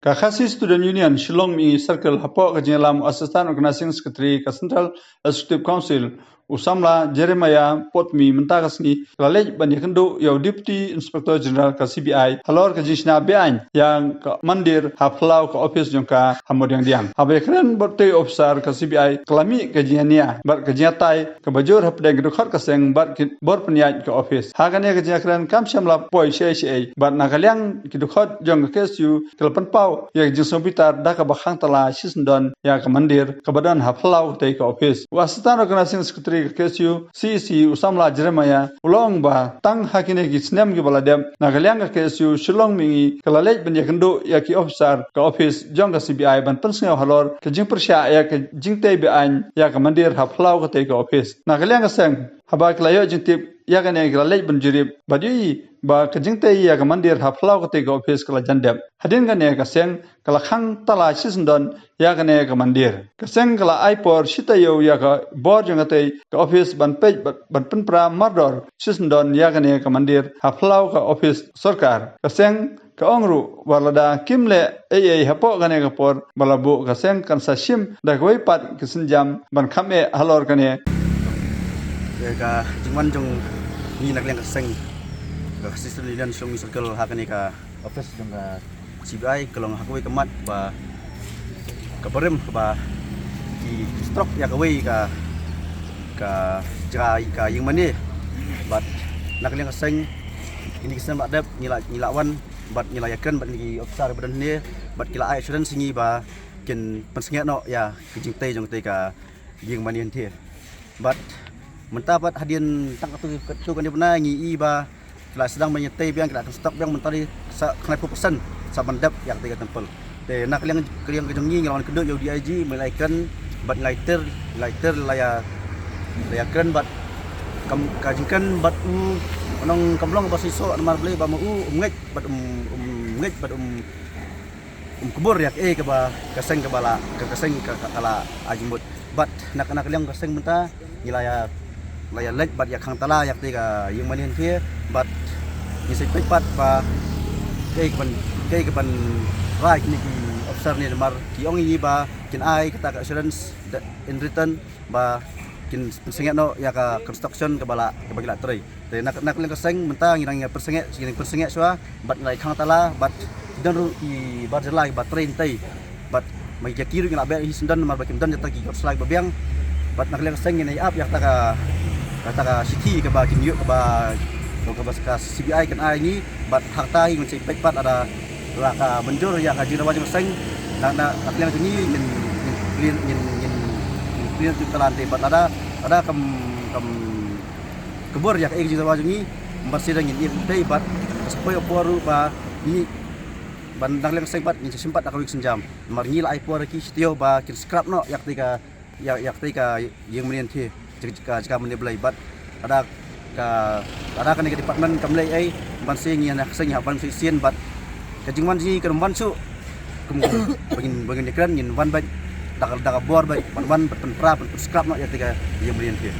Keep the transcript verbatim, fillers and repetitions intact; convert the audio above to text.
Ka Khasi Student Union Shillong Mihngi Circle hapoh ka jingïalam u Assistant Organizing Secretary ka Central Executive Council u samla Jeremiah Potmi mynta ka sngi ka la leit ban ïakynduh ïa u Deputy Inspector General ka C B I halor ka jingshna beaiñ ïa ka mandir ha phyllaw ka office jong ka ha Mawdiangdiang. Haba ïakren bad utei u officer ka C B I ka la mih ka jingïania bad ka jingïatai kaba jur hapdeng ki dkhot ka seng bad ki bor pynïaid ka office. Ha kane ka jingïakren kam shym la poi shaei shaei bad na ka liang ki dkhot jong ka K S U ki la pynpaw ïa ka jingsngewbitar da kaba khang tala shisyndon ïa ka mandir kaba don ha phyllaw katei ka office. U Assistant Organizing Secretary ka K S U C E C u samla Jeremiah u la ong ba tang ha kine ki snem kiba la dep na ka liang ka K S U Shillong Mihngi ka la leit ban ïakynduh ïa ki officer ka office jong ka C B I ban pynsngew halor ka jingpyrshah ïa ka jingtei beaiñ ïa ka mandir ha phyllaw katei ka office. Na ka liang ka seng haba ki la ïoh jingtip ïa kane ki la leit ban jurip bad ïohi ba ka jingtei ïa ka mandir ha phyllaw katei ka office ka la jan dep. Hadien kane ka seng ka la khang tala shisyndon ïa kane ka mandir. Ka seng ka la ai por shi taïew ïa ka bor jong katei ka office ban peit bad ban pynpra mardor shisyndon ïa kane ka mandir ha phyllaw ka office sorkar. Ka seng ka ong ruh ba lada kim leh ei ei hapoh kane ka por ba la buh ka seng kan sa shim da kawei pat ki sienjam ban kham eh halor kane. Ka jingwan jong ngi na ka liang ka seng ka Khasi Student Union Shillong Circle ha kane ka office jong ka C B I ka long ha kawei ka mat ba ka barim kaba ki stroke ïa kawei ka ka jaka ka ïing mane bad na ka liang ka seng kine ki snem ba dep ngi la ngi la wan bad ngi la ïakren bad ki officer ba don hangne bad ki la ai assurance ngi ba kin pynsngewbha noh ïa ka jingtei jong katei ka ïing mane hynrei bad mynta pat hadien tang katto katne bnai ngi i ba ki la sdang ban ïatei biang ki la construct biang mynta dei sa khyndai phew percent sa ban dep ïa katei ka temple. Te na ka liang ka liang ka jong ngi ngi la wan kynduh ïa u D I G mynta la ïakren bad la ïater la ïater la ïa la ïakren bad kam ka jingkren bad u nong kam long ba shisha namar balei ba ma u um ngeit bad um um ngeit bad um um kbur ïa kaei kaba ka seng kaba la ka ka seng ka ka la ai jingmut bad na ka na ka liang ka seng mynta ngi la ïa la ïa leit bad ïa khang tala ïa katei ka ïing mane hynrei bad ngi sa peit pat ba kaei kaban kaei kaban rai kine ki officer ne namar ki ong ïa ngi ba kin ai kata ka assurance in return ba kin pynsngewbha noh ïa ka construction kaba la kaba ki la trei. Te na na ka liang ka seng mynta ngi dang ïa pynsngewbha ngi dang pynsngewbha shuwa bad ngi la ïa khang tala bad ki don ruh ki bar jylla kiba trei hynrei bad ma ki jaki ruh ngi la beh hi syndon namar ba kim don jata ki kot slai ba biang bad na ka liang ka seng ngi ïa ap ïa kata ka kata ka shithi kaba kin ïoh kaba kaba ka C B I kan ai ngi bad ha kata hi ngi sa peit pat lada la ka mynjur ïa ka jingdawa jong ka seng na na na ka liang jong ngi ngin ngin clear ngin ngin ngin clear tu talan te bad lada lada kam kam kbur ïa ka jingdawa jong ngi ban sida ngin ïa tei bad ka sa poi por ruh ba ngi ban dang leng seng bad ngin sa shim pat da ka wik sienjam mar ngi la ai por ki shi taïew ba kin scrap noh ïa ka tei ka ïa ïa ka tei ka ïing mane hynrei jaka jaka mane blei bad ada ka ada kane ka department kam leh ei ban sing ïa na sing ïa ban sing sien bad ka jingwan ji ka ban shu kum bangin bangin kren ngin wan bad da ka da ka bor bad ban wan bad pynpra pyn scrap noh ïa tei ka ïing mane hynrei.